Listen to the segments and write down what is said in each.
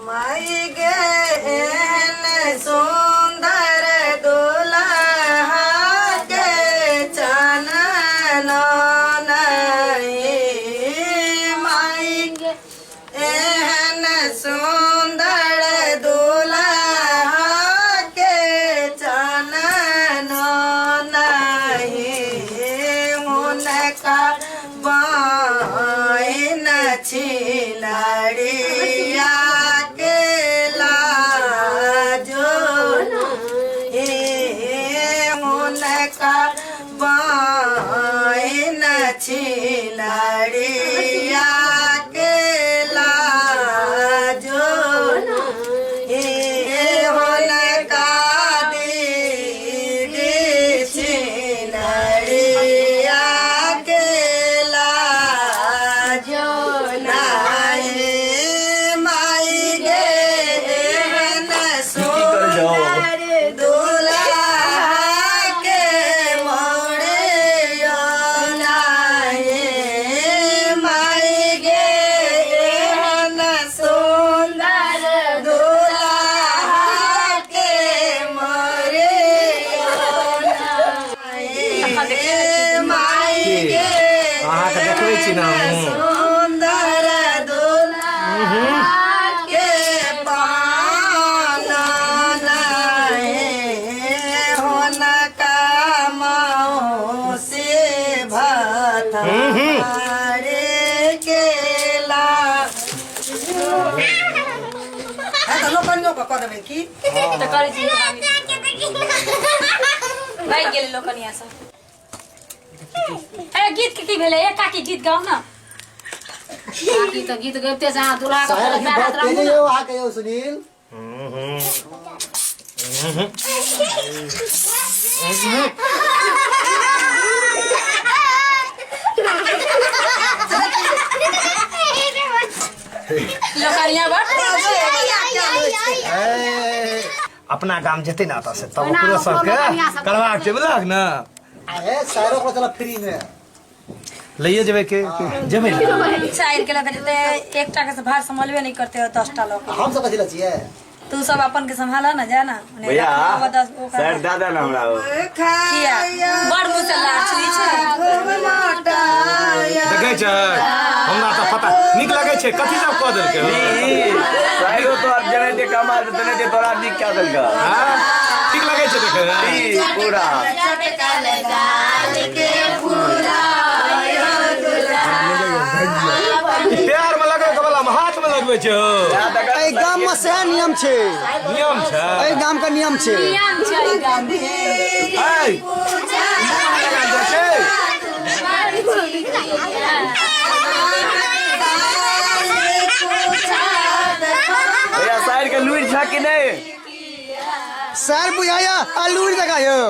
माई गे एहन सुंदर दुल्हा के चनन नहीं माई गे एहन सुंदर दुल्हा के चनन नहीं हुनका बहिन छिनरिया के लाजो हे हुनका बहिन छिनरिया के लाजो हे हुनका दीदी छिनरिया के लाजो नाही माई गे एहन सुंदर दुल्हा के मोड़ियो नाही माई गे एहन सुंदर दुल्हा के मोड़ियो नाही माई गे अहाँके देखबै छी ने हमहूँ। सुंदर दुल्हा के पान नहीं हुनका मौसी भथारे केला है तऽ लोकनियो के कऽ देबै की तऽ करै छी भागि गेलै लोकनिया सब ए गीत के की भेलै ए काकी गीत गाउ न काकी तऽ गीत गबिते छै अहाँ दुल्हा के साहेब पैर हाथ बहुत राखू तेज ने। यौ अहाँके यौ सुनील। लोकनिया बड़ ए, अपना गाम जेतै ने एतऽ से तब ओना ओकरो ओकरो सबके लोकनिया सब करबाक छै बुझलक ने। अरे सारो को चला फ्री में। लैए जेबै के जेबै ने? चारि के लऽ के जेतै एकटा के से भार सम्हालबे नहि करतै 10टा लऽ के। हम सब कथी लए छियै? तू सब अपन के सम्हाल न जा ना ओने भैया रखने होबा दस ओकरा सर दे दे ना हमरा ओ। किया बड़ मुँह से लार छुई छै। देखै छै हमरा तऽ पता नीक लगै छै कथी सब कऽ देलकै हौ? ई, साइरो तोहर जनाइते कमाल छै, तेनाहिते तोरा नीक कए देलकौ। हाँ? ठीक लगै छै देखै मे? ई, पूरा पैर में लगबै के बदला में हाथ में लगबै छै हौ। एहि गाम में सएह नियम छै। नियम छै। एहि गाम के नियम छै। नियम छै एहि गाम के। ऐ, मुँह में लगायल जाइ छै। भैया साइर के लुरि छ कि नहि? सर बुझाया आ लूर देखायो।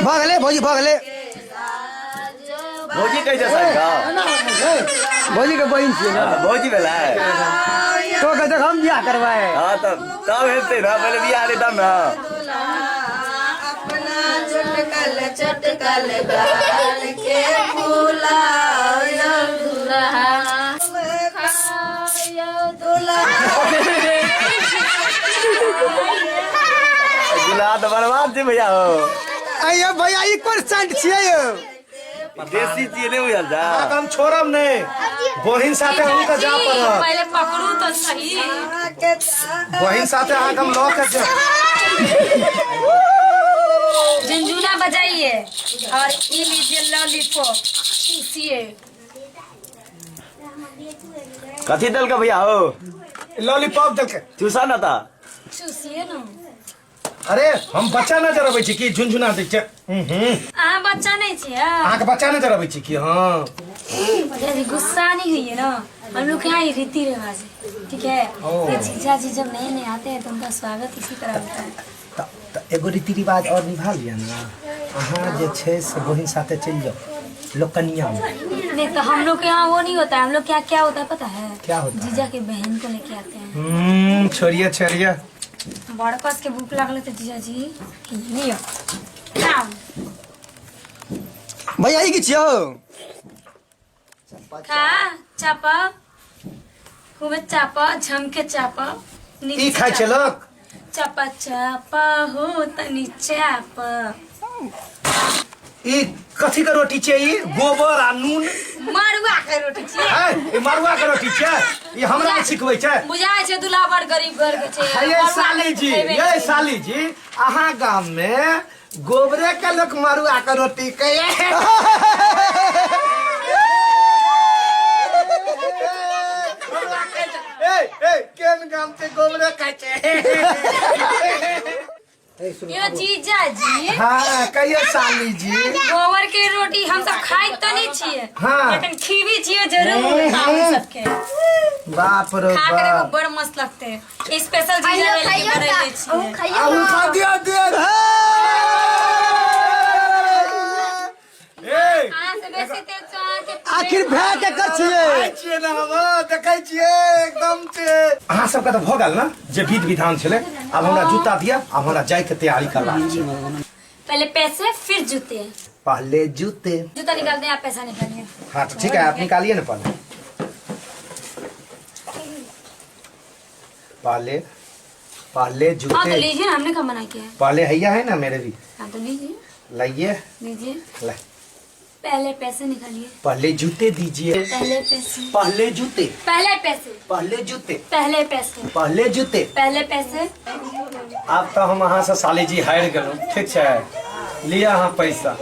भऽ गेलै भौजी भऽ गेलै। भौजी कहै छै साइर के? भौजी के बहिन छियै ने। भौजी भेलै? तो कहै छै हम बियाह करबै। हँ तब तब हेतै ने, पहिले बियाह हेतै तब ने। अपना चटकल चटकल गाल के फूला दुल्हा तऽ बर्बाद छै भैया हो। अइयो भैया ई कोन सेंट छियै यौ? देसी छियै नहि बुझल जा। अहाँके हम छोड़ब नहि, बहिन साथे अहूँके जा पड़त। पहिले पकड़ू तऽ सही। बहिन साथे अहाँके हम लऽ के जायब। झुनझुना बजाइए और ई लीजिए लॉलीपॉप चूसिए। कथी देलकै भैया हो? लॉलीपॉप देलकै। चूसा न तऽ। चूसिए न। अरे हम बच्चा नजर अबै छी कि झुनझुना दै छै? अहाँ बच्चा नहीं छियै? अहाँके बच्चा नजर अबै छी कि? हाँ। भैया जी गुस्सा नहीं हुई है ना, हम लोग के यहाँ ये रीति रिवाज है, ठीक है? ओ। ये जीजा जी जब नए नए आते हैं तो उनका स्वागत इसी तरह होता है। तऽ एगो रीति रिवाज और निभा लिअ ने। अहाँ जे छै से बहिन साथे चलि जाउ लोकनिया में। नहीं तो हम लोग के यहाँ वो नहीं होता है। हम लोग के यहाँ क्या होता है पता है? क्या होता है? जीजा के बहन को लेके आते हैं। छोड़िए छोड़िए। बड़कस के भूख लागल तो जीजा जी लियो खाओ। भैया ई की छियौ? खा चापा खूबे चापा झमके चापा ई खाइ छै लोक। चापा चापा हो तनी चापा। ई कथी के रोटी छै? ई गोबर आ नून। मड़ुआ के रोटी छियै। है, ई मड़ुआ के रोटी छै? ई हमरा नहि सिखबै छै? बुझाइ छै दूल्हा बड़ गरीब घर के छै। हे ये मड़ुआ साली जी, खेबे ये छै। साली जी, अहाँ गाम में गोबरे के लोक मड़ुआ के रोटी के ए ए केन गाम के गोबरे खाइ छै? यो जीजा जी। हाँ कहियो साली जी। गोबर के रोटी हम सब खाइ तो नहीं छियै। हाँ। लेकिन खीबी छियै जरूर हम सबके। बाप रे खा के देखो बाप। बड़ मस्त लगते। स्पेशल जीजा खाइयो वाले बनैले तऽ छियै। अहूँ खाइयो। आउ खा दियो दियो। ए अहाँ से बेसी तेल चो अहाँ के। आखिर भए के कर छियै? खाइ छियै ने हम, देखै छियै एकदम से। अहाँ सबके तऽ भऽ गेल ने जे विध विधान छलै। आब हमरा जूता दिअ, आब हमरा जाइके तैयारी करबाक छै। पहले पैसे फिर जूते। पहले जूते। जूता निकाल दे, आप पैसा निकालिए। हाँ तो ठीक है, आप निकालिए ना। पहले पहले पहले हाँ तो जूते। लीजिए ना, हमने कब मना किया है? पहले हैया है ना मेरे भी। हाँ तो लीजिए। लाइए। लीजिए। ला। पहले पैसे निकालिए। पहले जूते दीजिए। पहले पैसे। पहले जूते। पहले पैसे। पहले जूते। पहले पैसे। पहले जूते। पहले पैसे। आब तो हम अहाँ से साली जी हारि गेलहुँ। ठीक छै, लिअ अहाँ पैसा।